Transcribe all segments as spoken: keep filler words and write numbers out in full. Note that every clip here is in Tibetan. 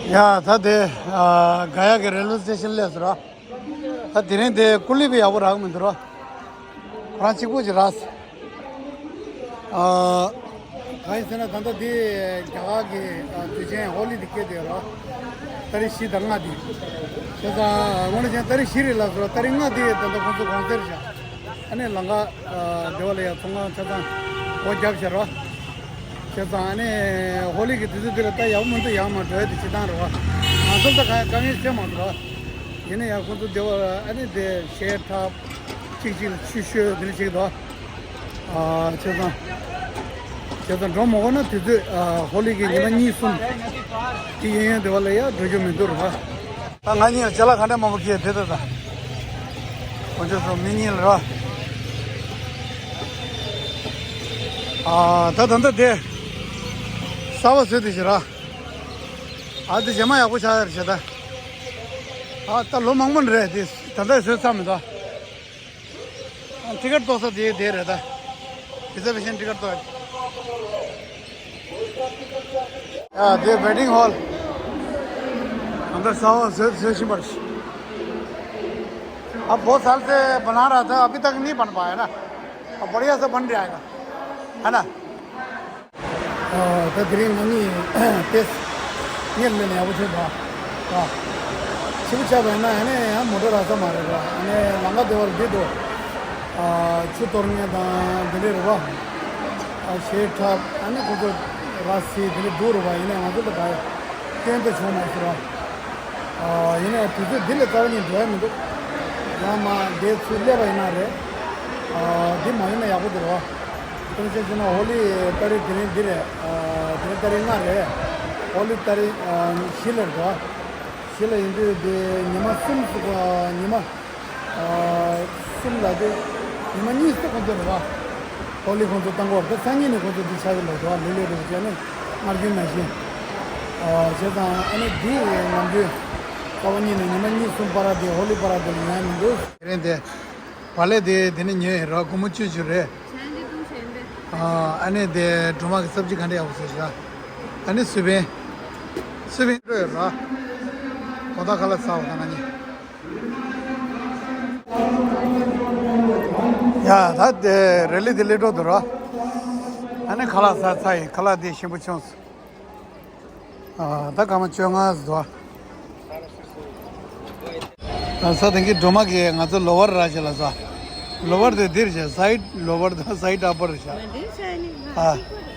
ཡ་ད་དེ་ཨ་ག་ཡ་གི་རེལ་ཝེ་སི་ཊེ་ཤན་སླེབས་སོང་ར། ད་དེ་རིང་དེ་ཀུ་ལི་པི་ཡག་པོ་རག་མི་འདུག་ར། ཁོ་རང་གཅིག་པུ་ཅིག་རག་སོང་། ཨ་གང་ཡིན་ཟེར་ན་ད་ལྟ་དེ་རྒྱ་གར་གྱི་ཨ་དུས་ཆེན་ཧོ་ལི་དེ་སྐད་དེ་ར། ཏ་རིག་བཞི་དང་ལྔ་དེ། བྱས་ཙང་དངོས་གནས་བྱས་ན་ཏ་རིག་བཞི་རེད་ལབ་སོང་ར། ཏ་རིག་ལྔ་དེ་ད་ལྟ་ཁོང་ཚོ་གུང་སེང་བཞག་ཨ་ནི་ལམ་ཁ་ཨ་བདེ་བ་ལ་ཡ་ཚོང་ཁང་ཆ་ཚང་སྒོ་བརྒྱབ་བཞག་ར། བྱས་ཙང་ཨ་ནི་ཧོ་ལི་གི་དུས་ཚོད་འདི་ལ་ད་ཡག་པོ་མི་འདུག་ཡར་མར་འགྲོ་ཡ་དེ་སྤྱིར་བཏང་རེད་བ། ང་ཚོ་ད་ག་དཀའ་ངལ་བྱེད་མ་འདུག་ར། ཡིན་ན་ཡང་ཁོང་ཚོ་བདེ་བ་ཨ་ནི་དེ་གཞས་འཁྲབ་གཅིག་གཅིག་ལ་ཆུ་ཤོད་འདི་འདྲ་བྱེད་ཀྱི་འདུག་ཨ་བྱས་ཙང་བྱས་ཙང་འགྲོ་མ་དགོས་ན་དུས་ཚོད་ཨ་ཧོ་ལི་གི་ཉི་མ་གཉིས་གསུམ་དེ་ཡན་ཡོད་བདེ་བ་ལ་ཡ་འགྲོ་རྒྱུ་མི་འདུག་ར་བ། ད་ང་གཉིས་ལ་ཅ་ལག་ག་འདྲ་མང་པོ་འཁྱེར་དེ་ད་ད། ཁོང་ཚོ་སོང་མི་གཉིས་ལ་ར། ཨ་ད་ད་ད་དེ་གསར་པ་བཟོས་དེ་ཞིག་ར། ཨ་དེ་རྗེས་མ་ཡག་པོ་ཆགས་ཡ་རེད་ཤག་ད། ཨ་ད་ལོ་མང་པོ་རེད་དེ་ད་ལྟ་བཟོས་ཚར་མི་འདུག་ཊི་ཀེ་ཊི་གཏོང་ས་དེ་དེ་རེད་ད། རི་ཛར་ཝེ་ཤན་ཊི་ཀེ་ཊི་གཏོང་ཡ། ཡ་དེ་ཝེ་ཌིང་ཧོལ། ང་ཚོ་གསར་པ་བཟོས་བཟོས་བཞིན་པ་རེད། अब बहुत साल से बना रहा था, अभी तक नहीं बन पाया ना। अब बढ़िया से बन रहा है ना, है ना? ད་དེ་རིང་ང་གཉིས་ཏེས་གཉེར་ལེན་ཡག་པོ་བྱས་པ། ཨ་ཆེ་པོ་ཆགས་པ་ཡིན་ན་ཨ་ནི་ཡང་མོ་ཊ་རག་ས་མ་རེད་པ། ཨ་ནི་ལམ་ཁ་བདེ་བར་འདི་འདུག་ཨ་ཆུ་གཏོར་མཁན་དང་འདི་འདྲས་རེད་པ། ཨ་གཞས་འཁྲབ་ཨ་ནི་ཁོ་ཚོ་ར་སི་འདི་འདྲས་འདུག་རེད་པ། ཡིན་ན་ང་ཚོ་ལ་ག་སྐྱོན་དེ་བྱུང་མ་སོང་ར། ཨ་ཡིན་ན་ཡང་དུས་ཚོད་འདི་ལས་རྩ་བ་ཉིད་འགྲོ་ཡ་མི་འདུག་ཡང་མ་བསྡད་ཚུར་སླེབས་པ་ཡིན་ན་རེད། ཨ་འདི་མ་ཡིན་ན་ཡག་པོ་འདུག་ར། དེ་ནས་བྱས་ན་ཧོ་ལི་ཏ་རིག་དེ་རིང་འདི་རེད། ཨ་དེ་རིང་ཏ་རིག་ལྔ་རེད། ཧོ་ལི་ཏ་རིག་ཨ་བཞི་ལ་རེད་པ། བཞི་ལ་ཡིན་དུས་དེ་ཉི་མ་གསུམ་སུ་ཉི་མ་ཨ་གསུམ་ལ་དེ་ཉི་མ་གཉིས་སུ་ཁོང་ཚོ་རེད་པ། ཧོ་ལི་ཁོང་ཚོ་བཏང་གོ་ད་སང་ཉིན་ནས་ཁོང་ཚོ་དེ་ཆགས་ཀྱི་ལོ་དོ་ལེ་ལེ་རེད་བྱས་ནས་སྔར་རྒྱུན་ནང་བཞིན། ཨ་བྱས་ཙང་ཨ་ནི་དེ་ནམ་རྒྱུན་རྩ་བ་ཉིད་ནས་ཉི་མ་གཉིས་གསུམ་བར་དེ་ཧོ་ལི་བར་དེ་ལ་ཉན་མི་འདུག་དེ་རིང་དེ། བ་ལས་དེ་དེ་ནི་ཉོས་ཡིན་ར། སྒོར་མོ་བཅུ་བཅུ་རེད། ཨ་ཨ་ནི་དེ་སྒྲོལ་མ་གི་སབ་ཇི་ག་འདྲ་ཡག་པོ་བཟོས་ཤག་ཨ་ནི་སུས་པན། སུས་པན་སྤྲོད་ཡོད་ར། དོ་ད་ཁ་ལག་ཟ་བ་དང་ང་གཉིས། ཡ་ད་དེ་རེ་ལི་དེ་སླེབས་འགྲོ་འདུག་ར། ཨ་ནི་ཁ་ལག་ཟ་ཚར་ཡིན། ཁ་ལག་དེ་ཞིམ་པོ་བྱུང་སོང་། ཨ་ད་སྐར་མ་བཅོ་ལྔ་ཟིན་འདུག་ཨ་ས་དེང་གི་སྒྲོལ་མ་གིས་ང་ཚོ་ལོ་ཝར་རག་བྱས་ལ་ཟ། ལོ་ཝར་དེ་འདིར་བྱས་སའིཌ་ལོ་ཝར་དང་སའིཌ་ཨ་པར་བྱས། ཨ་དེ་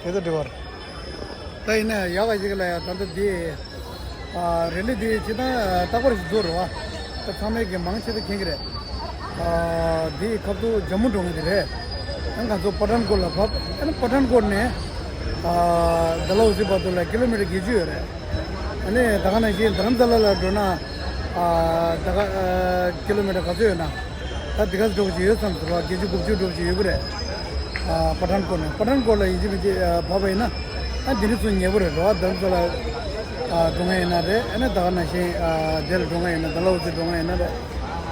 ཚོ་འདྲི་བར། ད་ཡིན་ན་ཡག་ག་ཞིག་ལ་ཡ་ད་ལྟ་འདི་ཨ་རེ་ལི་འདི་ཇི་ལྟར་རྟག་པར་ཞིག་འཛུལ་རོ། ད་ཚང་མས་ཀྱི་མང་ཆེ་ད་མཁྱེན་གྱི་རེད། ཨ་འདི་ཁ་ཐུག་ཇམ་མུ་འགྲོ་ངེས་དེ་རེད། ཨ་ང་ཚོ་པ་ཐན་ཀོཊ་ལ་བབས། ཨ་ནི་པ་ཐན་ཀོཊ་ནས་ཨ་ཌལ་ཧོ་སི་བར་དུ་ལ་ཀི་ལོ་མི་ཊར་བརྒྱད་ཅུ་ཡོད་རེད། ཨ་ནི་ད་ག་ནང་བཞིན་དྷ་རམ་ས་ལ་ལ་འགྲོ་ན་ཨ་ད་ག་ཨ་ཀི་ལོ་མི་ཊར་ག་ཚོད་ཡོད་ན། ད་འདི་ག་ཚོད་འགྲོ་གི་ཡོད་བསམ་ཟེར་བ་བརྒྱད་ཅུ་དགུ་བཅུ་འགྲོ་གི་ཡོད་ཀྱི་རེད། ཨ་པ་ཐན་ཀོཊ་ནས་པ་ཐན་ཀོཊ་ལ་ཡིན་གཅིག་མིན་གཅིག་ཨ་བབས་པ་ཡིན་ན་ཨ་འདི་འདྲ་ཚོ་ཉེ་པོ་རེད་རོ། ཨ་དྷ་རམ་ས་ལ་ཨ་འགྲོ་མཁན་ཡིན་ན་རེད། ཨ་ནི་ད་ག་ནང་བཞིན་ཨ་དེ་ལ་འགྲོ་མཁན་ཡིན་ན་ཌལ་ཧོ་སི་འགྲོ་མཁན་ཡིན་ན་རེད།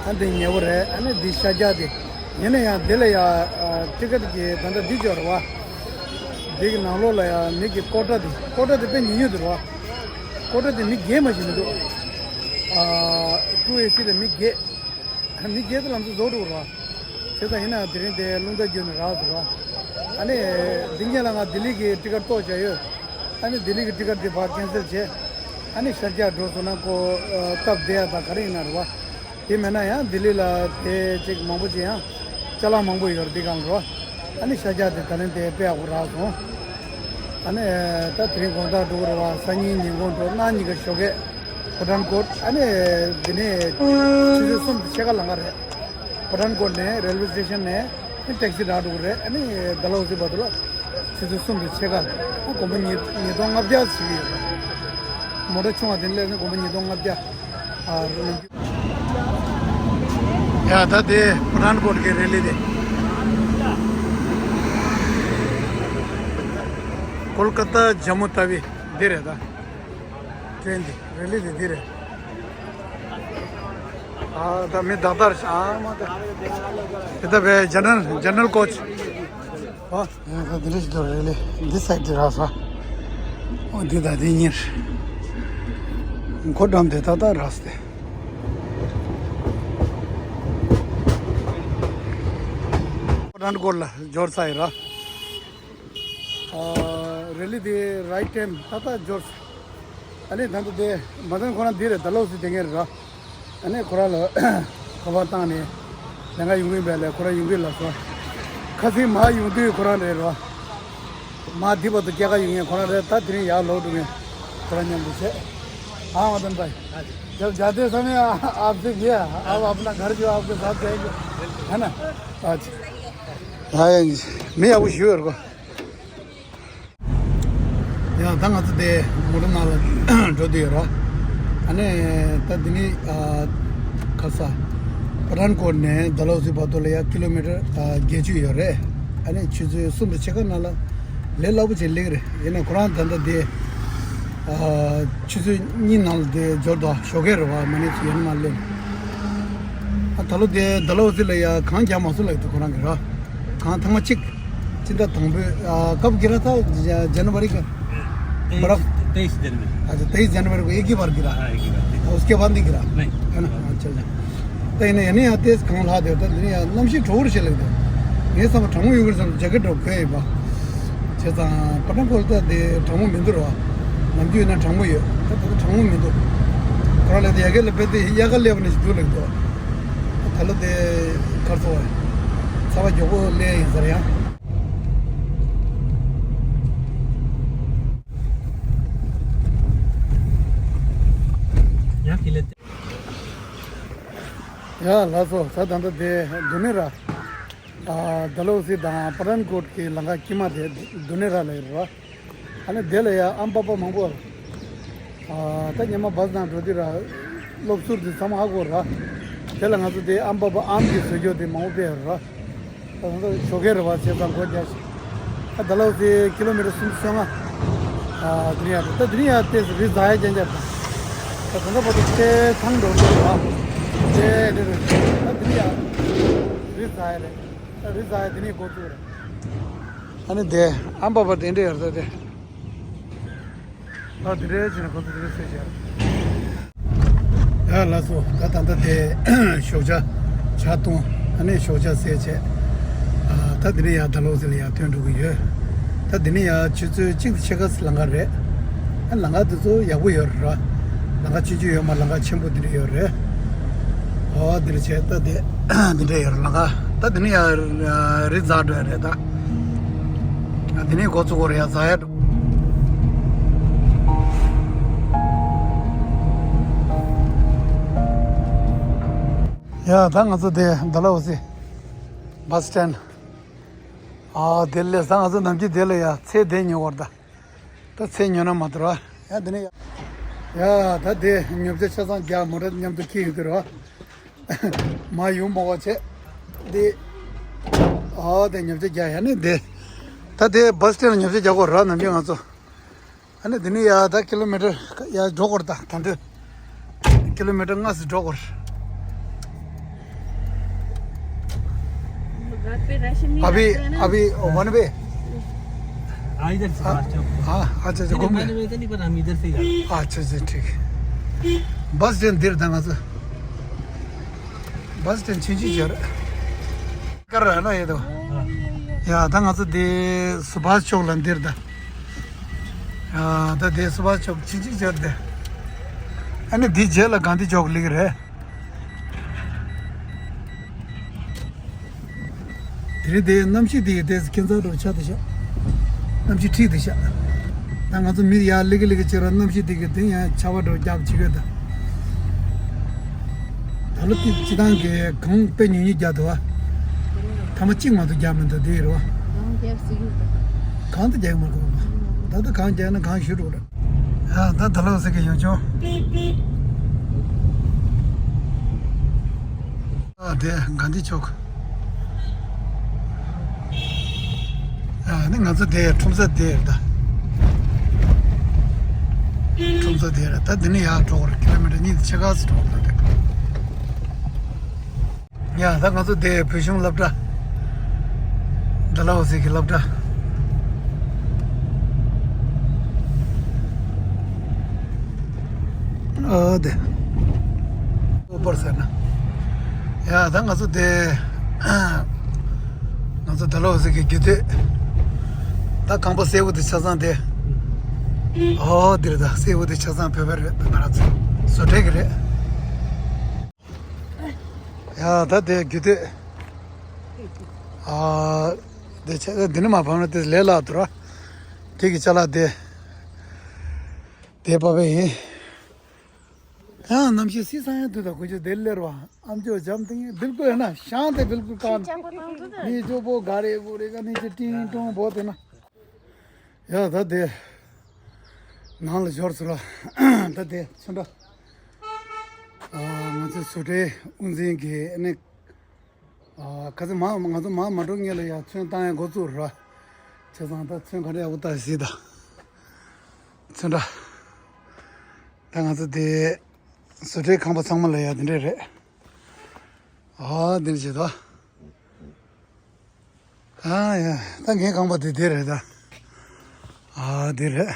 ཨ་འདི་ཉེ་པོ་རེད། ཨ་ནི་འདི་ཤར་རྒྱག་དེ་ཡིན་ན་ཡང་དེ་ལ་ཡ་ཨ་ཊི་ཀེ་ཊི་གི་ད་ལྟ་འདི་འབྱོར་བ། འདི་གི་ནང་ལོགས་ལ་ཡ་མི་གི་ཀོ་ཊ་དེ་ཀོ་ཊ་དེ་དཔེ་ཉུང་ཉུང་དེ་རེད་བ། ཀོ་ཊ་དེ་མི་བརྒྱད་མ་ཞིག་མི་འདུག་ཨ་ཊུ་ཨེ་སི་ལ་མི་བརྒྱད། མི་བརྒྱད་དེ་ལམ་སང་རྫོགས་འགྲོ་གི་རེད་བ། བྱས་ཙང་ཡིན་ན་དེ་རིང་དེ་རླུང་རྟ་བརྒྱུད་ནས་རག་འདུག་ར། ཨ་ནི་འདི་ཉིན་ལ་ང་ལྡི་ལི་གི་ཊི་ཀེ་ཊི་གཏོང་བྱས་ཡོད། ཨ་ནི་ལྡི་ལི་གི་ཊི་ཀེ་ཊི་དེ་ཕར་ཁེན་སེལ་བྱས། ཨ་ནི་ཤར་རྒྱག་འགྲོ་སོང་ན་ཁོ་ཨ་སྟབས་བདེ་ཡ་དང་ག་རེ་ཡིན་ན་རེད་བ། དེ་མེད་ན་ཡང་ལྡི་ལི་ལ་དེ་ཅིག་མང་པོ་ཅིག་ཡང་ཅ་ལག་མང་པོ་ཡོད་རེད་འདི་སྒང་རེད་བ། ཨ་ནི་ཤར་རྒྱག་དེ་ད་ལན་དེ་དཔེ་ཡག་པོ་རག་སོང་། ཨ་ནི་ད་དེ་རིང་དགོང་དག་འགྲོ་གི་རེད་བ། སང་ཉིན་ཉིན་གུང་འགྲོ། གནངས་ཉིན་ཀ་ཞོགས་ཀས་པ་ཐན་ཀོཊ། ཨ་ནི་འདི་ནས་ཆུ་ཚོད་གསུམ་དང་ཕྱེད་ཀ་ལམ་ཁ་རེད། པ་ཐན་ཀོཊ་ནས་རེལ་ཝེ་སི་ཊེ་ཤན་ནས་ཊེག་སི་རག་འགྲོ་གི་རེད། ཨ་ནི་ཌལ་ཧོ་སི་བར་དུ་ལ་ཆུ་ཚོད་གསུམ་དང་ཕྱེད་ཀ། ཨ་སྒོར་མོ་ཉིས་ཉིས་སྟོང་ལྔ་བརྒྱ་ཞིག་ཡོད་རེད། མོ་ཊ་ཆུང་བ་དེ་སླེབས་ན་སྒོར་མོ་ཉིས་སྟོང་ལྔ་བརྒྱ། ཨ་རུ་ཡ་ད་དེ་པ་ཐན་ཀོཊ་གི་རེ་ལི་དེ། ཀོལ་ཀ་ཏ་ཇམ་མུ་ཏ་ཝི་འདི་རེད་ད། ཀྲེན་འདི་རེ་ལི་དེ་འདི་རེད། ཨ་ད་མི་དག་དར་ཤ་ཨ་མ་ད། དེ་ད་བས་ཇེ་ནེ་རལ་ཇེ་ནེ་རལ་ཀོ་ཆི། ཨ། ཡང་ད་འདི་འདྲ་ཞིག་འདུག་རེད་ལེ། འདི་སའིཌ་འདི་རག་སོང་། ཨོ་འདི་ད་འདི་གཉིས། འཁོར་འགྲམ་དེ་ད་ལྟ་རགས་ཏེ། ཕ་ཐན་ཀོཊ་ལ་འབྱོར་ཚར་ཡིན་ར། ཨ། རེ་ལི་དེ་རའིཊ་ཊརན་ཏན་ཏན་འབྱོར་ཚར། ཨ་ནི་ད་ལྟ་དེ་མ་ཐན་ཁོ་རང་འདི་རེད། ཌལ་ཧོ་སི་དེ་ངེད་རེད་ར། ཨ་ནི་ཁོ་རང་ལ་ཁ་པར་བཏང་ནས་ལས་ཀ་ཡོང་གི་མེད་ལས། ཁོ་རང་ཡོང་གི་ལབ་སོང་། ཁ་སང་མར་ཡོང་དུས་ཁོ་རང་རེད་ར། མར་འདི་བར་དུ་སྐྱེལ་ག་ཡོང་མཁན་ཁོ་རང་རེད། ད་དེ་རིང་ཡར་ལོག་འགྲོ་མཁན་ཁོ་རང་མཉམ་དུ་བྱས། हाँ मदन भाई, जब जाते समय आ- आपसे किया, आप अपना घर जो आपके साथ जाएंगे, है ना? अच्छा। हाँ, མི་ཡག་པོ་ཞིག་ཡོད་རེད་གོ། ཡང་ད་ང་ཚོ་དེ་མོ་ཊ་ནང་ལ་འགྲོ་བསྡད་ཡོད་ར། ཨ་ནི་ད་འདི་ནི་ཨ། ཁ་ས་ཕ་ཐན་ཀོཊ་ནས་ཌལ་ཧོ་སི་བར་དུ་ལ་ཡ་ཀི་ལོ་མི་ཊར་ཨ། བརྒྱད་ཅུ་ཡོད་རེད། ཨ་ནི་ཆུ་ཚོད་གསུམ་དང་ཕྱེད་ཀ་ནང་ལ་ལས་སླ་པོ་ཅིག་སླེབས་ཀྱི་རེད། ཡིན་ནའི་ཁོ་རང་ད་ལྟ་དེ་ཨ། ཆུ་ཚོད་གཉིས་ནང་ལ་དེ་འབྱོར་འདུག་ཞོགས་ཀས་རེད་བ། མ་ཎི་ཚོ་ཡིན་ན་མ་སླེབས། ཨ། ད་ལོ་དེ་ཌལ་ཧོ་སི་ལ་ཡ་གངས་རྒྱག་མ་སོང་ལབ་ཀྱི་འདུག་ཁོ་རང་གིས་ར། གངས་ཐེངས་མ་གཅིག་སྤྱི་ཟླ་དང་པོའི་ཨ། कब गिरा था? ज- जनवरी का। तेईस, बर्फ। तेईस जनवरी। अच्छा, तेईस जनवरी को एक ही बार गिरा। हाँ, एक ही बार। उसके बाद नहीं गिरा। नहीं। है ना? अच्छा, अच्छा। तो इन्हें यानी आते इस कहाँ ला देता दुनिया नमशी ठोर से लगता। ये सब ठमो युगर सब जगह ठोक गए बा। चेता पटन खोलता दे ठमो मिंदुर हुआ। नमकी ना ठमो ये। तो पता ठमो मिंदुर। करा लेते यागे लपे दे यागा ले अपने दूर लगता। थलो दे कर तो है। सब जो को ले इधर यहाँ। ཡ་ལགས་སོ། ད་ད་ལྟ་དེ་དུ་ནེ་ར། ཨ། ཌལ་ཧོ་སི་དང་པ་ཐན་ཀོཊ་གི་ལམ་ཁ་དཀྱིལ་མ་དེ་དུ་ནེ་ར་ལ་ཡོད་ར། ཨ་ནི་དེ་ལ་ཡ་ཨམ་པ་པ་མང་པོ་ར། ཨ། ད་ཉི་མ་བཱས་ནང་འགྲོ་དུས་ར། སློབ་ཟུར་དེ་ཚང་མ་ཧ་གོ་ར། དེ་ལ་ང་ཚོ་དེ་ཨམ་པ་པ་ཨམ་གྱི་བཟོ་བཅོས་དེ་མང་པོ་སྤེལ་ཡོད་ར། ད་ང་ཚོ་ཞོགས་ཀས་རེད་བ། བྱས་ཙང་སྒོ་རྒྱག་ཤིག་ཨ། ད་ལོ་སི་ཀི་ལོ་མི་ཊར་སུམ་ཅུ་སོ་ལྔ། ཨ། དེ་ནས་ཡར་ད་དེ་ནས་ཡར་ཏེ་རི་ཛ་ཡ་ཅན་ཅན་པ། ད་དེ་འདྲ་བར་དུ་ཏེ་ཐང་འགྲོ་འགྲོ་བ། ཏེ་རེ་རེ། ད་དེ་ནས་ཡར་རི་ཛ་ཡ་རེད། ད་རི་ཛ་ཡ་དེ་ནས་འགོ་བཙུགས་རེད། ཨ་ནི་དེ་ཨམ་པ་པ་དེ་འདྲ་ཡར་ད་དེ། ཨ། དེ་འདྲའི་ཕྱིན་ན་ཁོ་ཚོ་དེ་འདྲ་ཟེར་བྱས། ཡ་ལགས་སོ། ད་ད་ལྟ་དེ་ཞོགས་ཇ་ཇ་བཏུང་། ཨ་ནི་ཞོགས་ཇ་ཟས་བྱས། ཨ། ད་དེ་ནས་ཡར་ཌལ་ཧོ་སི་ལ་ཡར་ཐོན་འགྲོ་གི་ཡོད། ད་དེ་ནས་ཡར་ཆུ་ཚོད་གཅིག་དང་ཕྱེད་ཀ་ཙམ་ལམ་ཁ་རེད། ཨ། ལམ་ཁ་དེ་ཚོ་ཡག་པོ་ཡོད་རེད་ར། ལམ་ཁ་ཆུང་ཆུང་ཡོད་མ། ལམ་ཁ་ཆེན་པོ་དེ་འདྲ་ཡོད་རེད། ཨོ། འདིར་བྱས་ད་དེ་འདི་འདྲ་ཡོད་རེད། ལམ་ཁ་ད་དེ་ནས་ཡར་རི་ཛ་འགྲོ་ཡ་རེད་ད། ཨ། དེ་ནས་འགོ་བཙུགས་དགོས་རེད། ཡར་ཛ་ཡ་འགྲོ། ཡ། ད་ང་ཚོ་དེ་ཌལ་ཧོ་སི་བཱས་སི་ཊེན། ཨ། དེ་ལས་ད་ང་ཚོ་ནམ་རྒྱུན་དེ་ལ་ཡ་ཚལ་དེ་ཉོ་བར་ད། ད་ཚལ་ཉོ་ན་མ་གཏོགས་ར། ཡ། དེ་ནས་ཡ། ཡ། ད་དེ་ཉོ་ཆ་ཆ་ཚང་རྒྱག་མོ་ཊ་མཉམ་དུ་འཁྱེར་ཡོང་དུས་ར། མར་ཡོང་མ་བ་བྱས། དེ། ཨ། དེ་ཉོ་ཆ་རྒྱག་ཡ་ནི་དེ། ད་དེ་བཱས་སི་ཊེན་ལ་ཉོ་ཆ་རྒྱག་དགོས་ར། ནམ་རྒྱུན་ང་ཚོ། ཨ་ནི་དེ་ནས་ཡ་ད་ཀི་ལོ་མི་ཊར་ཡ་འགྲོ་དགོས་རེད་ད། ད་དུང་ཀི་ལོ་མི་ཊར་ལྔ་ཙམ་འགྲོ་དགོས་རེད། घर पे राशन नहीं अभी आता है ना। अभी वन वे। हाँ, इधर से हाँ, बाहर चौक से। हाँ, अच्छा, अच्छा, नहीं, नहीं, घूम मैंने गए। वैसे नहीं, पर हम इधर से ही आ रहे हैं। अच्छा, अच्छा, ठीक है। बस स्टैंड देर था ना सर। बस स्टैंड चेंज ही कर। कर रहा है ना ये तो। ཡ། ད་ང་ཚོ་དེ་སུ་བྷཱས་ཅོག་ལ་འདིར་ད། ཡ། ད་དེ་སུ་བྷཱས་ཅོག་ཅིག་ཅིག་བྱས་ཏེ། ཨ་ནི་དེའི་རྗེས་ལ་གྷན་དྷི་ཅོག་སླེབས་ཀྱི་རེད། དེ་རིང་དེ་གནམ་གཤིས་དེ་དེ་ཁྱད་མཚར་འདྲ་ཆགས་བསྡད་ཤག་གནམ་གཤིས་འཁྲིགས་བསྡད་ཤག་ད་ང་ཚོ་མི་ཡར་སླེབས་ཀྱི་སླེབས་ཀྱི་བྱས་ར། གནམ་གཤིས་དེ་གི་དེ་ཡང་ཆར་པ་འདྲ་བརྒྱབ་བྱེད་ཀྱི་ཡོད་ད། ད་ལོ་དེ་སྤྱིར་བཏང་གི་གངས་དཔེ་ཉུང་ཉུང་བརྒྱབ་འདུག་བ། ཐ་མ་གཅིག་མ་གཏོགས་བརྒྱབ་མི་འདུག་དེ་རེད་བ། གངས་རྒྱག་སྲིད་ཀྱི་འདུག་གངས་དེ་རྒྱག་མ་དགོས་བ། ད་ལྟ་གངས་རྒྱག་ན་གངས་ཞུ་འགྲོ་རེད། ཡ། ད་ད་ལོ་ཟེར་གི་ཡོང་བྱུང་། ཨ། དེ་གྷན་དྷི་ཅོག་ཨ་ནི་ང་ཚོ་དེ་ཁྲོམ་ས་དེ་རེད་ད། ཁྲོམ་ས་དེ་རེད་ད། དེ་ནས་ཡར་འགྲོ་དགོས་རེད། ཀི་ལོ་མི་ཊར་གཉིས་དང་ཕྱེད་ཀ་ཙམ་འགྲོ་དགོས་རེད། ཡ། ད་ང་ཚོ་དེ་བོད་གཞུང་སློབ་གྲྭ། ཌལ་ཧོ་སི་གི་སློབ་གྲྭ། ཨ་དེ། ཨོ་པར་ཟེར་ན། ཡ་ད་ང་ཚོ་དེ། ང་ཚོ་ད་ལོ་ཟིག་གི་རྒྱུ་དེ། ད་ཁང་པ་སེར་པོ་དེ་ཆ་ཚང་དེ། ཨོ་དེ་རེད། ད་སེར་པོ་དེ་ཆ་ཚང་བོད་པ་རེད། ང་རང་ཚོ་བཟོ་གྲྭ་གི་རེད། ཡ་ད་དེ་རྒྱུ་དེ། ཨ་དེ་ཆ་དེ་ནི་མ་ཕམ་ན་དེ་ལས་སླ་དུ་ར། དེ་གི་ཅ་ལག་དེ། དེ་པ་བས་ཡིན། ཡང་གནམ་གཤིས་སི་སང་ཡང་དུ་དང་གོ་ཆུ་དེ་ལེར་བ། ཨམ་ཅོག་འཇམ་ཐིང་། བིལ་ཀུལ་ཡང་ན་ཤང་དེ་བིལ་ཀུལ་ཀང་། ནི་ཅོ་པོ་ག་རེ་གོ་རེ་ག་ནི་ཅི་ཏིང་ཏོང་བོ་དེ་ན། ཡ་ད་དེ། ནང་ལ་འབྱོར་ཚུལ་ལ། ད་དེ་ཚོན་ཁྲ། ང་ཚོའི་བཟོ་གྲྭའི་དབུ་འཛིན་གྱིས་ནི། ཨ་ཁ་སང་མ་ང་ཚོ་མ་མ་འགྲོ་སྔོན་ལ་ཡ་ཚོན་བཏང་ཡ་འགོ་བཙུགས་ར། བྱས་ཙང་ད་ཚོན་ག་འདྲ་ཡག་པོ་བཏང་ཞིག་ད། ཚོན་ཁྲ། ད་ང་ཚོ་དེ་བཟོ་གྲྭའི་ཁང་པ་ཚང་མ་ལ་ཡ་དེ་འདྲས་རེད། ཨ་དེ་འདྲ་བྱེད་ད། ཨ་ཡ་ད་ངའི་ཁང་པ་དེ་དེ་རེད་ད། ཨ་དེ་རེད།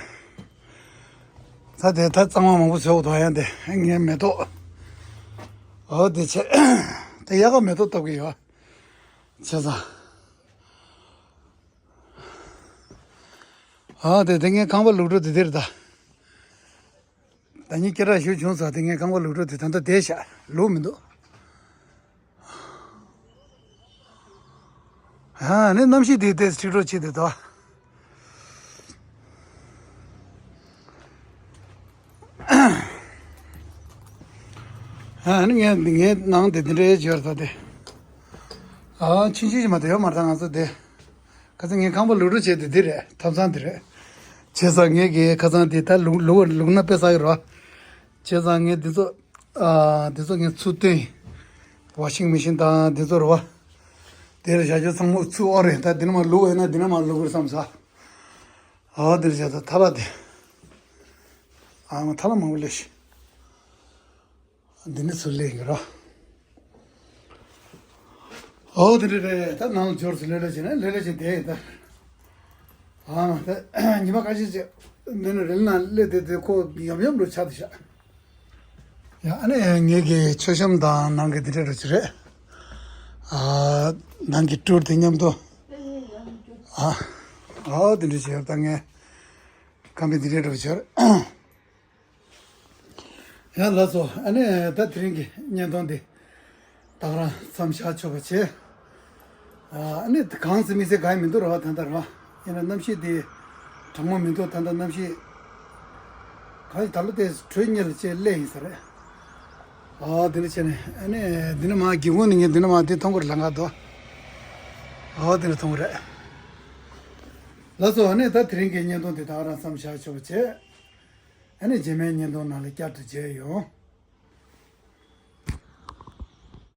ད་དེ་ད་གཙང་མ་མང་པོ་བཟོས་འདུག་ཡང་དེ་ངའི་མེ་ཏོག་ཨོ་དེ་ཆེ། དེ་ཡག་ག་མེ་ཏོག་བཏབ་གི་ཡོད། བྱས་ཙང་། ཨོ་དེ་དེ་ངའི་ཁང་པ་ལུག་འགྲོ་དེ་དེར་ད། ད་ནི་སྐད་གྲགས་ཞུ་བྱུང་ས་དེ་ངའི་ཁང་པ་ལུག་འགྲོ་དེ་ད་ལྟ་བསྡད་ཤག་ལུག་མི་འདུག་ཨ་ནི་གནམ་གཤིས་དེ་ཏོག་ཙམ་འཁྲིག་འགྲོ་བྱེད་དེ་དོ། ཨ་ནི་ངས་ངའི་ནང་དེ་འདི་འདྲའི་འབྱོར་ད་དེ། ཨ་ཆུང་ཆུང་ཞིག་མ་གཏོགས་ཡོད་མ་རེད་ད་ང་ཚོ་དེ། ཁ་སང་ངའི་ཁང་པ་ལུག་འགྲོ་བྱས་དེ་འདི་རེད། ཐབ་ཚང་འདི་རེད། བྱས་ཙང་ངས་ཀྱི་ཁ་སང་དེ་ད་ལུག་ལུག་ལུག་ན་དཔེ་བསགས་ཀྱི་རེད་བ། བྱས་ཙང་ངས་འདི་ཚོ། ཨ་འདི་ཚོ་ངས་ཚུར་བཏོན། ཝ་ཤིང་མེ་ཤིན་དང་འདི་ཚོ་རེད་བ། དེ་ལ་བཞག་རྒྱུ་ཚང་མ་ཚུར་ཨོ་རེད། ད་འདི་ན་མ་ལུག་ཡོད་ན་འདི་ན་མ་ལུག་རེད་བསམ་ས། ཨ་འདི་ལ་བཞག་ད་ཐ་ལ་དེ། ཨ་མ་ཐ་ལ་མང་པོ་ལས་ཤི། འདི་ནི་ཚུར་ལེན་གི་ར། ཨོ་དེ་འདྲ་རེད། ད་ནང་ལ་འབྱོར་ཚུར་ལེ་ལེ་བྱས་ན་ལེ་ལེ་བྱས་བསྡད་ཡིན་ད། ཨ་ད་ཉི་མ་ཁ་ཤས་ཅིག་འདི་ནི་རེལ་ནང་སླེབས་བསྡད་དེ་ཁོ་ཡོམ་ཡོམ་འགྲོ་ཆགས་བསྡད་ཤག་ཡ་ཨ་ནི་ངེད་ཀྱི་མཆོད་བཤམས་དང་ནང་གི་འདི་འདྲ་རུ་ཅི་རེད། ཨ་ནང་གི་སྤྲུལ་དེ་མཉམ་དུ། ཨ་ཨོ་དེ་འདྲ་བྱས་ད་ངས་ཁམས་པའི་འདི་འདྲ་རུ་བྱས། ཡང་ལགས་སོ། ཨ་ནི་ད་དེ་རིང་གི་བརྙན་ཐུང་འདི་ད་ག་རང་མཚམས་བཞག་ཆོག་པ་བྱས། ཨ་ནི་གངས་ཟེར་མི་ཟེར་གང་ཡང་མི་འདུག་ར་བ། ད་ལྟ་ར་བ་ཡིན་ན་གནམ་གཤིས་འདི་གྲང་མོ་མི་འདུག་ད་ལྟ་གནམ་གཤིས་གང་ཡིན་ད་ལོ་དེ་དྲོད་གཉེར་ལ་བཅས་སླེབས་ཡིན་ས་རེད། ཨ་འདི་འདྲ་བྱས་ནས་ཨ་ནི་འདི་ནི་མ་སྒེའུ་ཁུང་ནས་ངས་འདི་ནི་མ་འདི་མཐོང་གི་རེད། ལམ་ཁ་དོ། ཨ་འདི་འདྲ་མཐོང་གི་རེད། ལགས་སོ། ཨ་ནི་ད་དེ་རིང་གི་བརྙན་ཐུང་འདི་ད་ག་རང་མཚམས་བཞག་ཆོག་པ་བྱས། ཨ་ནི་རྗེས་མའི་བརྙན་ཐུང་ནང་ལ་བསྐྱར་དུ་མཇལ་ཡོང་།